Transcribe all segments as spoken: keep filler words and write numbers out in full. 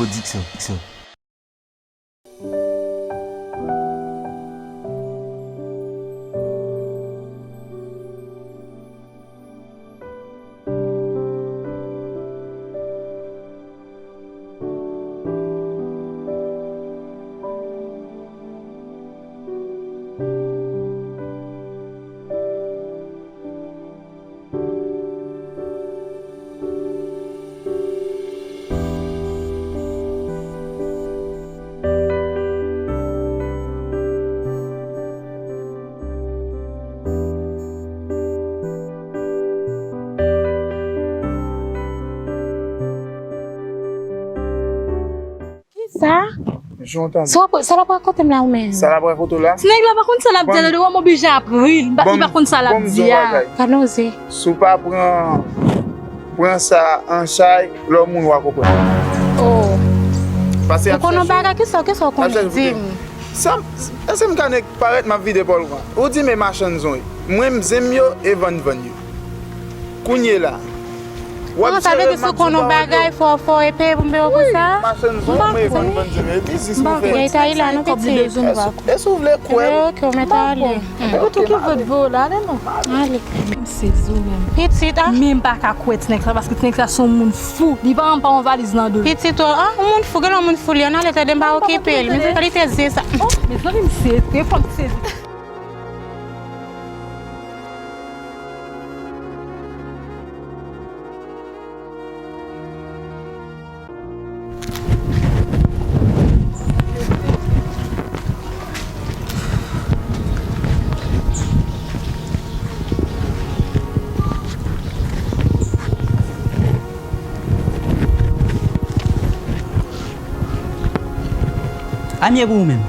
Diksyon, diksyon. Kisa? Sa w ap, sa l ap rakonte m la ou menm? Sa l ap rakonte w la? Ti nèg la pa konn sa l ap di a, lè w oblije ap ri l, li pa konn sa l ap di a. Gad nan je. Si w pa pran, pran sa an chay, lè w mouri w a konprann. Oh. Ou konnen yon bagay, kisa, kisa w konnen? Di m. Sa, èske m ka nèk parèt m ap vide pòl ou an? Ou di men machann zen. Mwen m zen m yo e vann vann yo. Kounye la. W ap jere m ap di w pa wè yo. Sa vle di si w konnen yon bagay fò fò e peye pou m peye w pou sa? Wi, machann zen mwen e vann vann zen. E biznis mwen fè. Gay Tayla, nou piti. E si w vle kwè m. Ok, ok, ou mèt ale. Ou tou ki vòt vo la, ale non. Ale. M sezi w menm. Pitit, a? Men m pa ka kwè ti nèg sa, paske ti nèg sa se yon moun fou. Li pa menm pa yon valiz nan do l. Pitit, o, a, yon moun fou, gen yon moun fou li, ann ale tande m pa okipe l. Men se kalite zen sa. Oh, mezanmi, m sezi, fò m sezi. Anye pou ou menm.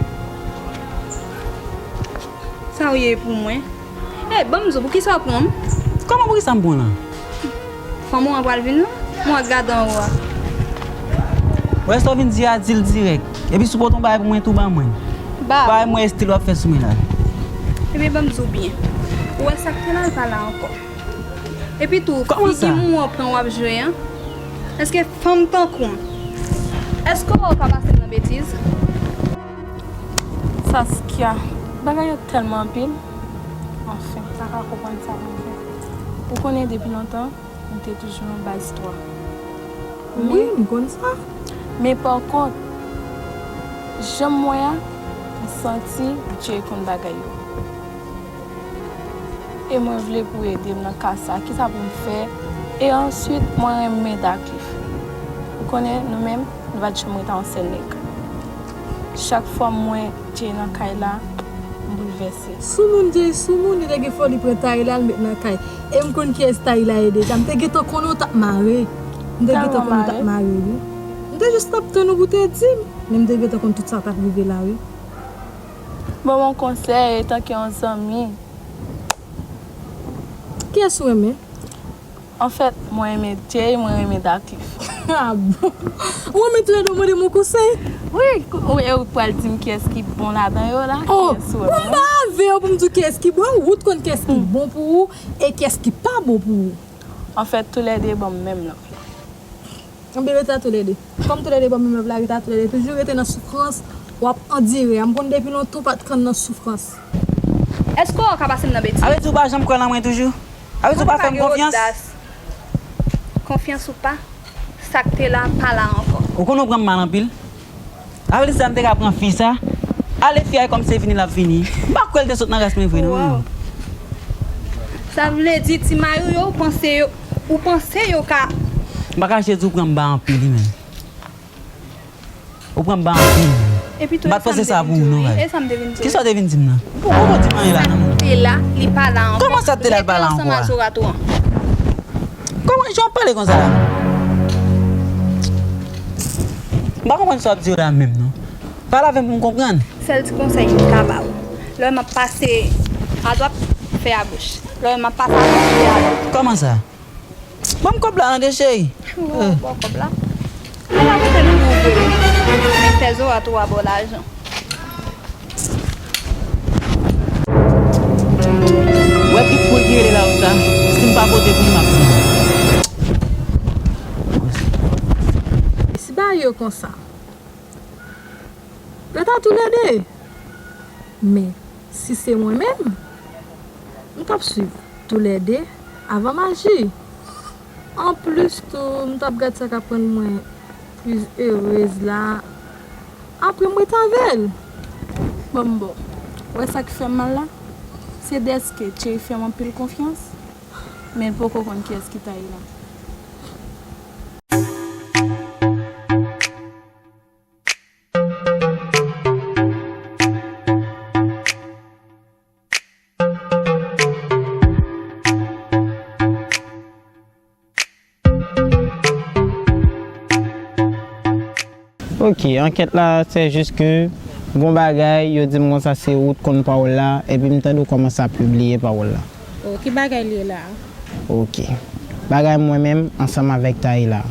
Sa w ye pou mwen? Ey, ban m di w, poukisa w pran m? Kòman poukisa m pran w lan? Fanm ou an pral vin lan? Mwen gade anwo a. Ou wè sa w vin di a, di l dirèk. Epi si w pote yon bagay pou mwen tou, ban mwen. Ba. Bagay mwen estil w ap fè sou mwen la. Ebyen, ban m di w byen. Ou wè sa k te la, l pa la ankò. Epi tou, figi mou an pran w ap jwe an. Èske fanm tankou m, èske w ka pase m nan betiz? Saskia, bagay yo tèlman anpil. Anfen, m pa ka konprann sa pou m fè. Ou konnen depi lontan, m te toujou nan baz twa. Wi, m konn sa. Men pa kont, jan m wè a, m santi Dye konn bagay yo. E mwen vle pou w ede m nan ka sa. Kisa pou m fè? E answit, mwen renmen Darcliff. Ou konnen, nou menm, nou pa t janm ret a yon sèl nèg. Chak fwa m wè Jay nan kay la, m boulvèse. Soumoun, Jay soumoun, li te gen fòl, li pran Tayla, l met nan kay. E m konn kiyès Tayla ye deja. M te gentan konnen w t ap mare. M te gentan konnen w t ap mare, wi. M te jis t ap tann ou pou w te di m. Men m te gentan konn tout sa k ap rive la, wi. Ban m yon konsèy, etanke yon zanmi. Kiyès ou renmen? Anfèt, mwen renmen Jay, mwen renmen Darcliff. Ah bon? Ou renmen tou lè de, ou mande m yon konsèy? Wi, ou, e ou pral di m kiyès ki bon ladan yo la? Oh, kiyès ou renmen? Mwen pa avè w pou m di w kiyès ki bon, ou t konn kiyès ki bon pou ou e kiyès ki pa bon pou ou. Anfèt, tou lè de ban m menm love la. Anben rete a tou lè de. Kòm tou lè de ban m menm love la, rete a tou lè de. Toujou rete nan soufrans, w ap andire a. M konn depi lontan w pa t konn nan soufrans. Èske w ka pase m nan betiz? A vle di ou pa janm kwè nan mwen toujou? A vle di ou pa fè m konfyans? Konfyans ou pa, sa k te la pa la ankò. Ou konnen w pran m mal anpil. A vle di sa m te ka pran fi sa? Ale fi a e kòm se vini l ap vini. M pa kwè l te sot nan ras mwen vre non. Sa vle di ti mari w yo, ou panse yo, ou panse yo ka. M pa kache di w pran m ba anpil wi menm. Ou pran m ba anpil. M pa t panse sa pou ou non. Kisa w te vin di m nan? Ou poko di m anyen la non. Sa te la, li pa la ankò. Kòman sa te la, li pa la ankò a? Kòman jan w ap pale konsa la? M pa konprann sa w ap di yo la menm non. Pale avè m pou m konprann. Sèl ti konsèy m ka ba w. Lè m ap pase adwat, fè agoch. Lè m ap pase agoch, fè adwat. Kòman sa? Ban m kòb la tande cheri. Bon, bon kòb la. Mwen pa pote l pou ou vre. Men fè zo a tou a ba w lajan. Ou wè ki poul ki rele la ou sa? Si m pa pote pou li, m ap pran. Si bagay yo konsa. Yo ta toulède. Men, si se mwen menm, m t ap swiv toulède avan m aji. Anplis tou, m t ap gad sa k ap rann mwen plis erez la. Apre m ret avè l. Bon, m bon. Ou wè sa k fè m mal la? Se dèske Thierry fè m anpil konfyans, men l poko konn kiyès ki Taïla. Ok, ankèt la, se jis ke gon bagay, yo di m konsa se ou t konn pawòl la, epi m tande w kòmanse ap pibliye pawòl la. Oh, ki bagay li ye la? Ok. Bagay mwen menm, ansanm avèk Taïla.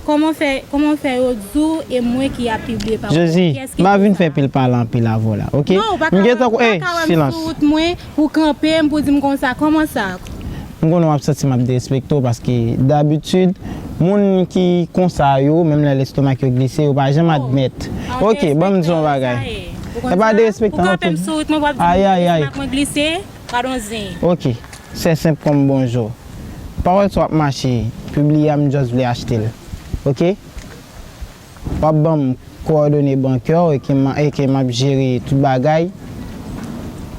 Kòman fè, kòman fè yo di w e mwen ki ap pibliye pawòl la? Josie, m pa vin fè pil pale anpil avè w la, ok? Non, ou pa ka, ou pa ka wè m sou wout mwen pou kanpe m, pou di m konsa, kòman sa? M konnen w ap santi m ap derespekte w, paske dabitid, moun ki konsa yo, menm lè lestomak yo glise, yo pa janm admèt. Ok, ban m di w yon bagay. E pa derespektan, ok. Ou kanpe m sou wout mwen, w ap di m lestomak mwen glise, padon zen. Ok, se senp kòm bonjou. Pawòl sa w ap mache, pibliye a, m just vle achte l. Ok? W ap ban m kowòdone bank yo e ke m, e ke m ap jere tout bagay.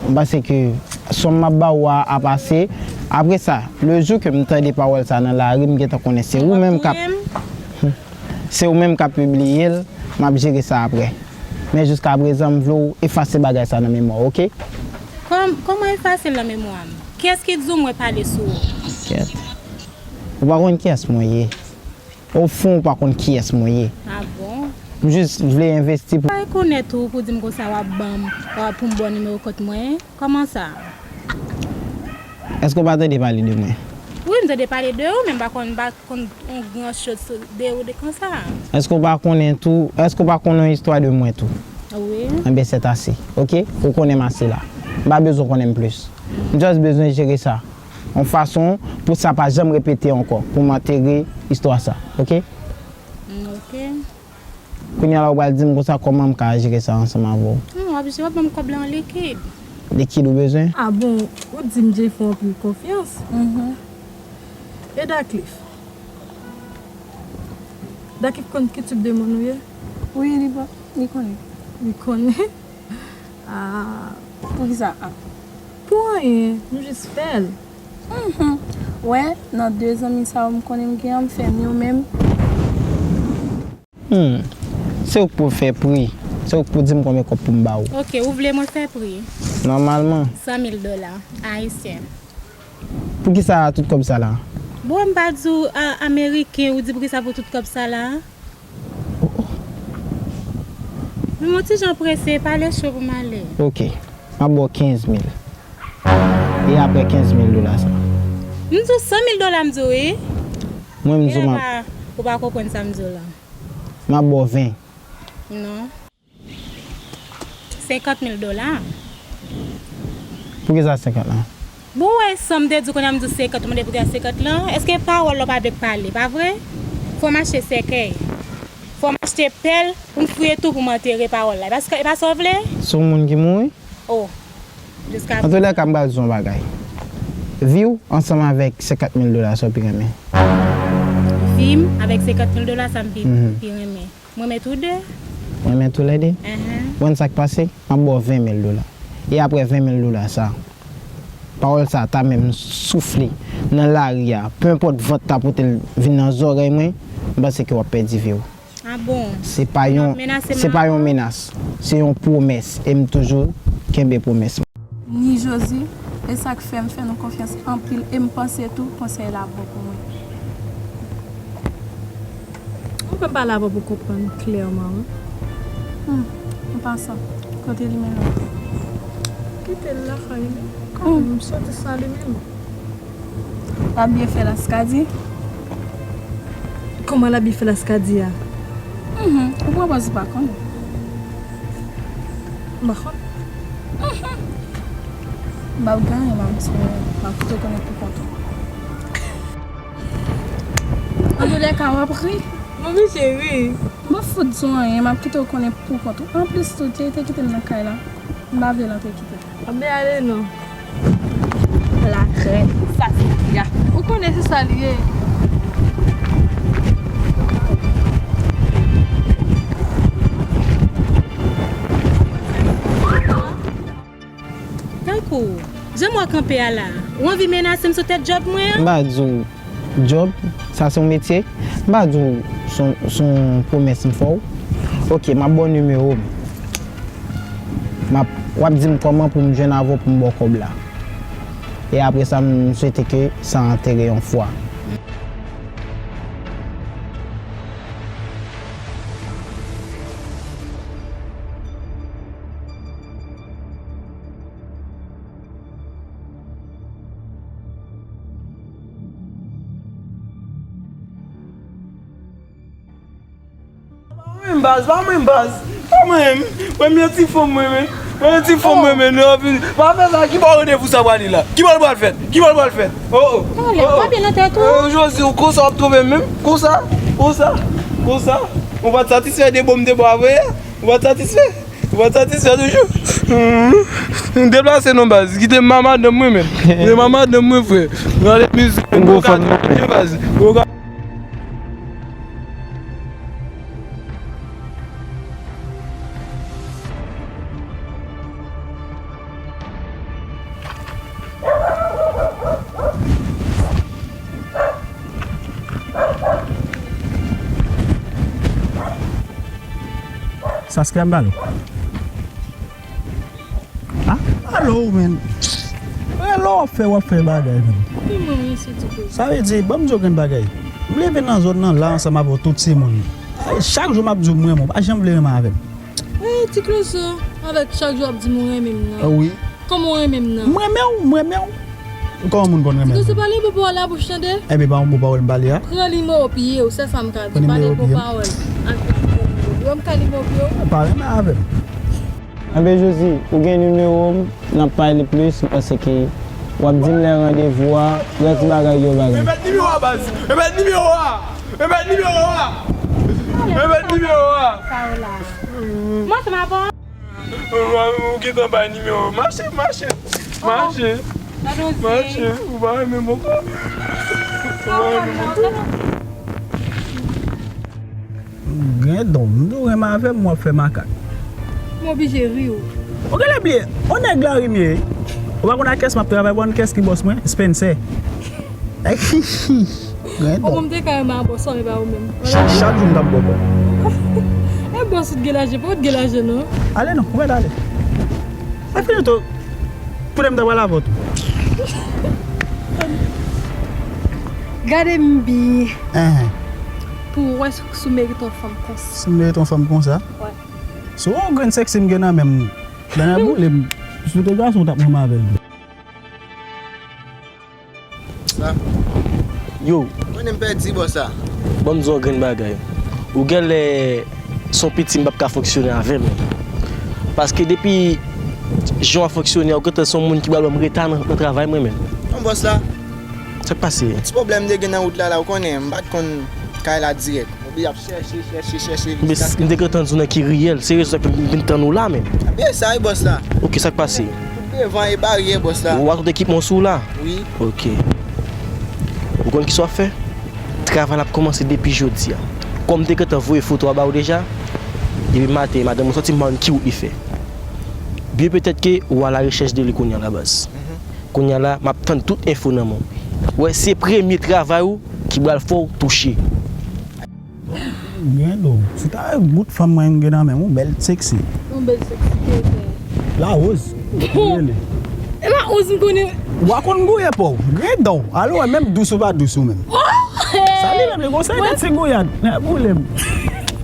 M panse ke sòm m ap ba ou a ap ase. Apre sa, le jou ke m tande pawòl sa nan lari, m gentan konnen se ou menm k ap, se ou menm k ap pibliye l, m ap jere sa apre. Men jiska prezan, m vle w efase bagay sa nan memwa w, ok? Kòm-, kòman efase l nan memwa m? Kiyès ki di w mwen pale sou ou? Kèt. Ou pa konn kiyès mwen ye. Ofon, ou pa konn kiyès mwen ye. Ah bon? M jis vle envesti pou. Ou pa rekonèt ou pou di m konsa w ap ban m, w ap pou m ba w nimewo kont mwen? Kòman sa? Èske w pa tande pale de mwen? Wi, m tande pale de ou, men m pa konn, m pa konn yon gran choz de ou de konsa. Èske w pa konnen tou, èske w pa konnen yon istwa de mwen tou? Wi. Enben, sèt ase, ok? Ou konnen m ase la. M pa bezwen konnen m plis. M just bezwen jere sa. Yon fason pou sa pa janm repete ankò, pou m antere istwa sa, ok? Mm, ok. Kounye a la, ou pral di m konsa kòman m ka jere sa ansanm avè w. Non, w ap jere, w ap ban m kòb la an likid. Likid ou bezwen? Ah bon, ou di m Jay fè w anpil konfyans. Mhm. E Dacliffe? Dacliffe konn ki tip de moun ou ye? Wi, li bon, li konnen. Li konnen? Ah. Poukisa? Ah. Pou anyen, m jis fè l. Mhm. Wè, nan de zanmi sa yo m konnen m gen an, m fè miyo menm. Hmm. Se ou k pou fè pri. Se ou k pou di m konbyen kòb pou m ba ou. Ok, ou vle mwen fè pri? Nòmalman. San mil dola ayisyen. Poukisa tout kòb sa la? Bon, m pa di w, a, ameriken, ou di poukisa pou tout kòb sa la? Men m on ti jan prese, pale cho pou m ale. Ok. M ap ba w kenz mil. E apre kenz mil dola sa? M di w san mil dola m di w, wi. Mwen, m di w m ap. Ou pa konprann sa m di w la. M ap ba w ven. Non. Senkant mil dola. Poukisa senkant lan? Bon, w wè, san m te di w, kounye a m di w senkant, ou mande poukisa senkant lan. Èske pawòl la w pa vle k pale, pa vre? Fò m achte sèkèy. Fò m achte pèl pou m fouye tou pou m antere pawòl la. E pa sa, e pa sa w vle? Se yon moun ki mouri? Oh. Jiska prezan. Antoulèka, m pral di w yon bagay. Vi w ansanm avèk senkant mil dola sa w pi renmen? Vi m avèk senkant mil dola sa m pi, mhm, pi renmen. M renmen tou de. Ou renmen toulède? Enhen. Ou konn sa k pase? M ap ba w ven mil dola. E apre ven mil dola sa, pawòl sa ta menm soufle nan lari a, penenpòt van t ta pote l vin nan zòrèy mwen, m panse ke w ap pèdi vi w. Ah bon? Se pa yon, se pa yon menas, se yon pwomès, e m toujou kenbe pwomès mwen. Ni Josie, e sa k fè m fè nou konfyans anpil e m panse tou konsèy la bon pou mwen. Mwen kwè m pale avè w pou konprann klèman, wi. Hmm, an pasan, kote li menm nan? Kite l lakay li. Kanmenm, m soti san li menm. L ap byen fè laskadi. Kòman l ap byen fè laskadi a? Mhm, ou pran pòz ou pa konnen. M pa konn. Mhm. M p ap gen anyen m ap di w, m ap kite w konnen pou kont ou. Antoulèka, w ap ri. Mami cheri. Mwen fout di w anyen, m ap kite w konnen pou kont ou. Anplis tou, Jay te kite m nan kay la. M pa vle l antre kite. Anben ale non. Lakrèt, sa se li a. Ou konnen se sa li ye. Tankou, jan m wè w kanpe a la, ou anvi menase m sou tèt djòb mwen an? M pa di w djòb, sa se yon metye. M pa di w se yon, se yon pwomès m fè w. Oke, m ap ba w nimewo m. M ap, w ap di m kòman pou m jwenn avè w pou m ba w kòb la. E apre sa, m swete ke sa antere yon fwa. Pa mwen menm baz, pa mwen menm baz. Pa mwen menm. Mwen menm yon ti fanm mwen menm. Mwen yon ti fanm mwen menm. Nan anvi. Pa fè sa, ki bò randevou sa prale la? Ki bò l pral fèt? Ki bò l pral fèt? Oh, oh. Talè, oh, oh. Pa byen nan tèt ou. Eh, Josie, ou konsa w ap twonpe m menm? Konsa? Konsa? Konsa? Ou pa t satisfè de bon m te ba w avè yè? Ou pa t satisfè? Ou pa t satisfè toujou? Hmm. Deplase non baz. Kite m a madanm mwen menm. Kite m a madanm mwen frè. Gade mizik. Ou ka di baz. Ou ka Saskia m pale. Ah, alo, men. Rele w ap fè, w ap fè bagay, men. Kòman w se ti koze? Sa vle di, ban m di w grenn bagay. M leve nan zòn nan la ansanm avè w tout timoun. Ay, chak jou m ap di w m renmen w, pa janm vle renmen avè m. Eh, ti Klozo, avèk chak jou w ap di m ou renmen m nan. Ah, wi. Kòman w renmen m nan? M renmen w, m renmen w. Kòman moun konn renmen m? Ti Klozo, pale bo pawòl la bouch tande. Enben, pa yon bo pawòl m pale a. Pran nimewo pye w, sèl sa m ka di. Pale bo pawòl. Ak nimewo pye w. M ka nimewo pye w. Pa renmen avè m. Enben Josie, ou gen nimewo m, n ap pale plis, m panse ke w ap di m lè randevou a, lè ti bagay yo bagay. Repèt nimewo a baz, repèt nimewo a, repèt nimewo a, repèt nimewo a. Sa yo la. Mwen se m ap. Ou gentan bay nimewo, mache, mache, mache, mache, ou pa renmen m ankò, ou pa renmen m ankò. Gen don, m di w renmen avè m, w ap fè makak. M oblije ri w. Ou genlè bliye, on nèg Larimye. Ou pa konn ak kès m ap travay, ou konn kès ki bòs mwen? Spencer. Gen don. Ou m te ka renmen a bòs sa, men pa ou menm. Chak, chak jou m t ap bò kò. E bòs ou t gen lajan, pa ou t gen lajan non. Ale non, ou mèt ale. Sa fini tou. Kote m ta pral avè w tou. Gade m byen. Enhen. Pou w wè si w merite yon fanm konsa. Si m merite yon fanm konsa? Wi. Si w yon grenn sèksi m gen nan men m, bannè boule m. Si w te gason, w t ap renmen avè l tou. Sa. Yo. Konnen m pèdi bòs la. Ban m di w yon grenn bagay. Ou genlè se yon piti m p ap ka fonksyone avè l menm. Paske depi jan w ap fonksyone a, ou gentan se yon moun ki pral ban m reta nan, nan travay mwen menm. Non bòs la. Sa k pase? Yon ti pwoblèm m te gen nan wout la, la, ou konnen, m pa t konn kay la dirèk. M oblije ap chèche, chèche, chèche. M te gentan di w nan ki riyèl. Se rezon sa k fè m vin tann ou la menm. Byen sa wi bòs la. Oke, sa k pase? Tout devan e baryè bòs la. Ou a tout ekipman sou ou la? Wi. Oke. Ou konn kisa w ap fè? Travay la ap kòmanse depi jodi a. Kòm m te gentan voye foto a ba ou deja, depi maten madanm ou sòti m pa konn ki wout li fè. Byen petèt ke ou a la rechèch de li kounye a la baz. Kounye a la, m ap tann tout enfo nan men w. Wè, se premye travay ou ki pral fè w touche. Gen do. Si w ta wè bout fanm mwen gen nan men m, yon bèl seksi. Yon bèl seksi ki rete. Lawoz. Rele. E Lawoz m konnen. W a konn gouye po w. Gen do. Alò, wè, menm dous ou pa dous ou menm. Oh! Sa li menm, li gon seri de ti gouyad. Nèg boule m.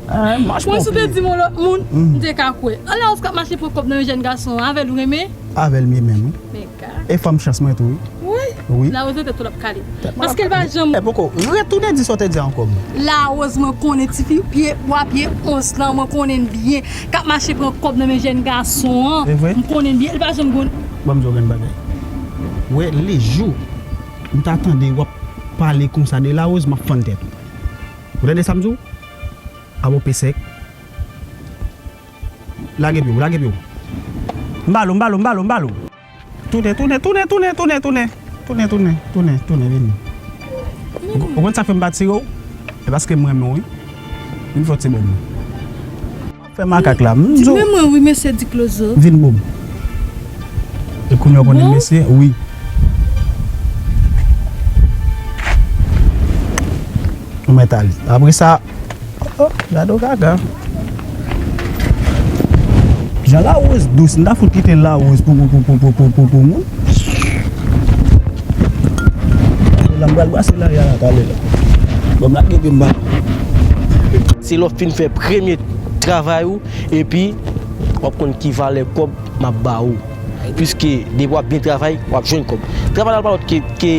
Mwen si w te di m yon lòt moun, m te ka kwè. An Lawoz k ap mache pran kòb nan men jèn gason an, avè l ou renmen? Avè l m ye menm, wi. Men gad. E fanm chans mwen tou, wi. Wi. Wi. Lawoz nan tèt ou l ap kale. Paske l pa janm. E poko, retounen di sa w te di a ankò, m. Lawoz mwen konnen tifi pye bwa pye onz lan, mwen konnen l byen. K ap mache pran kòb nan men jèn gason an. Se vre? M konnen l byen, l pa janm gon. Ban m di w yon grenn bagay. Wè, lejou m ta tande w ap pale konsa de Lawoz, m ap fann tèt ou. Ou tande sa m di w? Abo pe sèk. Lage pye w, lage pye w. M ba l ou, m ba l ou, m ba l ou, m ba l ou. Tounen, tounen, tounen, tounen, tounen, tounen. Tounen, tounen, tounen, tounen, vini. Ou, ou konn sa k fè m pa tire w? E paske m renmen w, wi. Vin fè w ti bon. Fè makak la. M di w. Men mwen, wi, mesye Diklozo. Vin bon. E kounye a w konnen mesye, wi. Ou mèt ale. Apre sa, oh, gade w kaka. Jan lawoz dous, m ta fout kite lawoz pou, pou, pou moun. La m pral brase lari a la talè la. Bon, m lage pye m ba. Se lè w fin fè premye travay ou, epi w ap konn ki valè kòb m ap ba ou. Piske depi w ap byen travay, w ap jwenn kòb. Travay la pa lòt ke, ke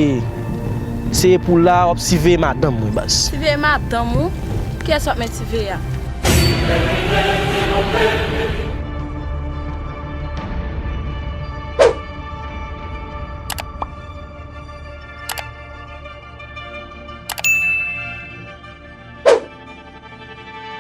se pou la w ap siveye madanm mwen, baz. Siveye madanm ou? Kiyès w ap met siveye a?